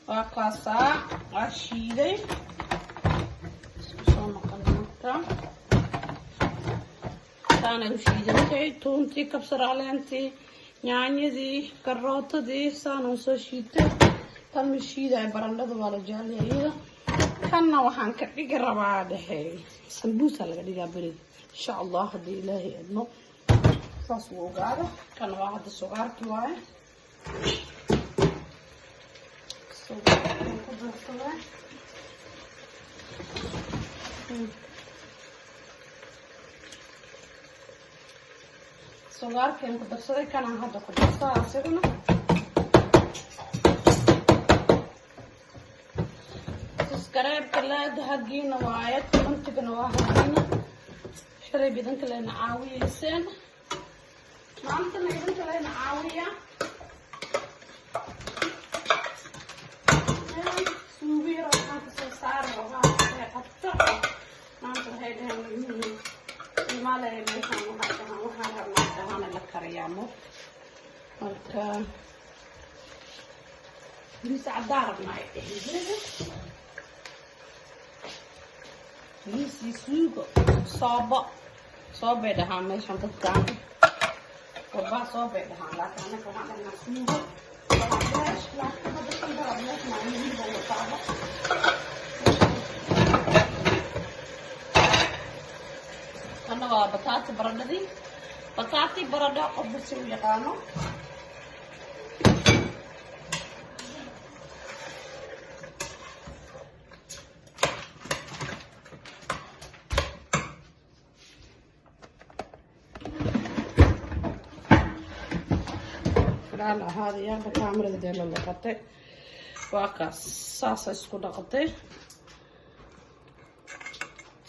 Waa kaasaa, waa shiiday. Isku soo noqon marka saanay u shiidantay: tuuntii, kabsar caleentii, yaanyadii, karootadii, saanaan soo shiitay. Tan ma shiidayo, barandhada waa la jecelyahay iyada. Kanna waxaan ka dhigi rabaa dhexe, sambuusa laga dhigaa beriga, insha Allah, haddii Ilaahay idmo. Saas wuu ogaada. Kan waa hadda sugaarkii waaye, sugaarkii ku darsaday. Sugaarkeen ku darsaday, kanaan hadda ku darsaa asiguna. Subscribe-ka laada haggiina waaye, commentigana waa haggiina. Shalay idinka lena caawiyeyseen, maantana idinka lena caawiya. Suugo yar waxaan kasoo saari rabaa qabto. Maanta waxay dhaheen ilmihii ilmaale meeshaan, waxay dhahaan waxaan rabnaa dhahaan la kariyaa mo. Marka bariis caddaa rabnaa ay dheheen beriga, bariis iyo suugo soobo. Soobay dhahaan meeshan dadkaan warbaa, soobay dhahaan, laakiin annaga waxaan dhahnaa suugo. Waa fresh, laakiin hadda kan darab meeshan aan hilib wataaba. Kana waa bataati baradhadii, bataati baradho, qofba si u yaqaano. Falaal ahaadayaaba kaamirada dee la laqatay. Waa kaas, saasa isku dhaqatay,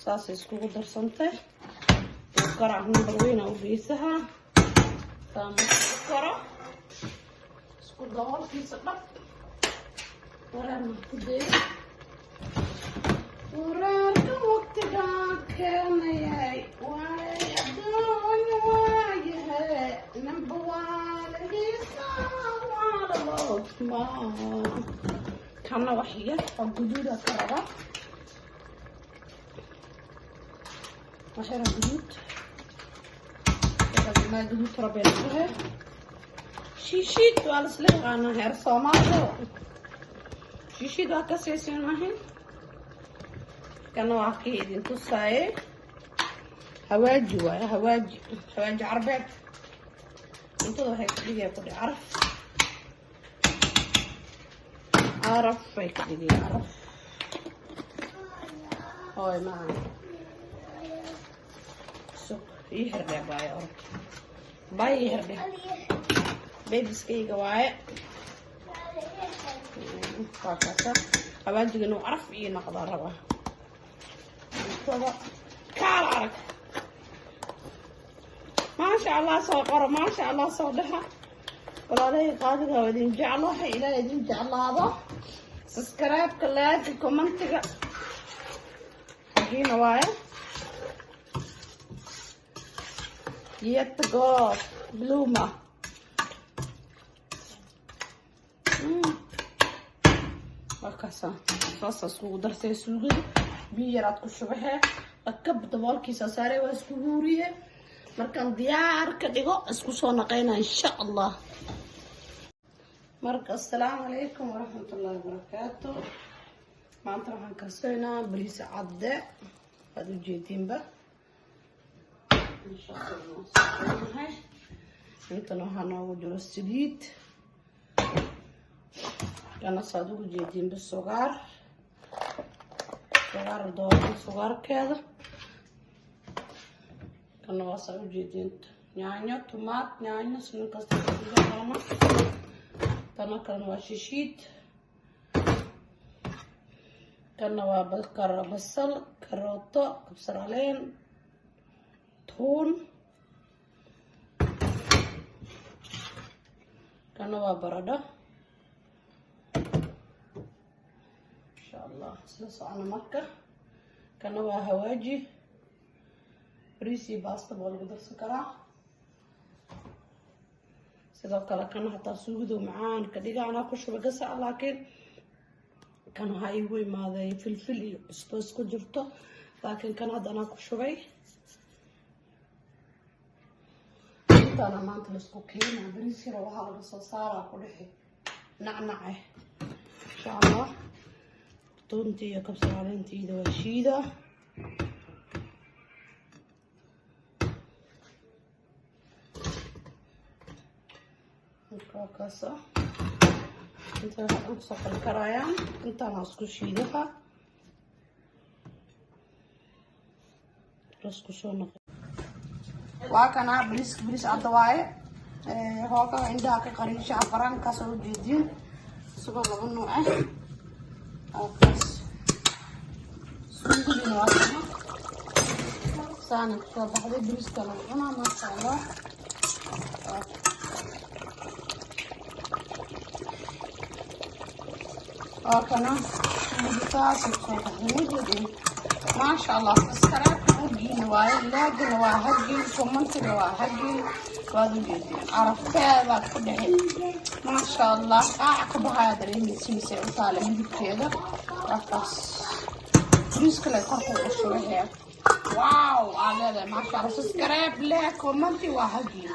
saasay iskugu darsantay. Kara number weyna u geysaha saa marka u karo, isku daboolkiisa dhab. Wareerna ku daya, wareerka waqtigaan keenayay waay adduunya waayahay namba waaligiisa waalalodma. Kana wax yar oo guduuda ka raba, wax yar oo guduud maa guduud rabeenahe. Shiishiid waa lasla yaqaanaa heer Soomaaliya, shiishiid waa ka saysin mahin. Kana waa kii idin tusaayay, hawaaji waaye, hawaaji, hawaaji carbeed. Cuntada waxay ka dhigaya ku dhe caraf, caraf bay ka dhigaya, caraf. Hooy macaan, sug, ii hirdhe baay, orod baay, ii hirdhe babieskayga waaye. Waa kaasa, hawaajiga inuu caraf ii noqdaa rabaa cuntada. Kaala arag, maasha Allah soo qoro, maasha Allah soo dhaha. Walaalahay qaadiga waa idin jeclahay, Ilaah idin jeclaado. Subscribe-ka, like, commentiga xagiina waaye. Jättegott blomma. Waa kaasa, saasa iskugu dartay suugada. Biyo yaraad ku shubahee, lakab daboolkiisa saare, waa isku huuriye. Markaan diyaar ka dhigo isku soo naqaynaa, insha Allah. Marka assalaamu calaykum waraxmatullaahi wabarakaatu. Maanta waxaan karsaynaa bariis cadde, waad ujeediinba insha Allah. Intan waxaa noogu jiro saliid, kana saad ugu jeediinba sugaar, sugaar dooran sugaarkeeda. Kana waa saa ujeediin yaanyo, tumaat, yaanyo sinin kasta yaqaano. Tana kalena waa shishiid. Kana waa basal, karooto, kabsar caleen, tuun. Kana waa baradho, insha Allah isla socono. Marka kana waa hawaaji, bariis iyo baasta waa lagu darsan karaa. Sidoo kale kana hataa suugadu macaan ka dhiga, anaa ku shuba gasac, laakiin Kan waxaa iigu imaaday filfil iyo cusbo isku jirto, laakiin kan hadda anaa ku shubay. Intaana maanta laisku keenaa. Bariis yaro waxaa laga soo saaraa ku dhexi nacnace, insha Allah. Toontii iyo kabsar caleentiida waa shiida. Marka kaasa inta waxaa dhan kusoo karkarayaan, intaana isku shiidaha lasku soo noqo. Waa kana bariiska, bariis cadda waaye. Hoogaha indhaha ka qariisha afaraankaas oo ujeediin, isagoo laba nuuc ah. Kaas suugadiina waa kana, saana kusoo baxday. Bariiska lagu cunaa, maasha Allah. Waa kana suugadi, saasay kusoo baxday mujeedin, maasha Allah. Subscribe xaggiina waaye, like-gana waa xaggii, comment-iga waa xaggii. Waad ujeedin carafteeda ku dhexi, maasha Allah. Qaaca ka baxaya dareemaysiinsa u taale midabkeeda. Waa kaas bariiska le korka ugu shubahee. Wow, aa leedahay, maasha Allah. Subscribe, like, comment-i waa xaggii.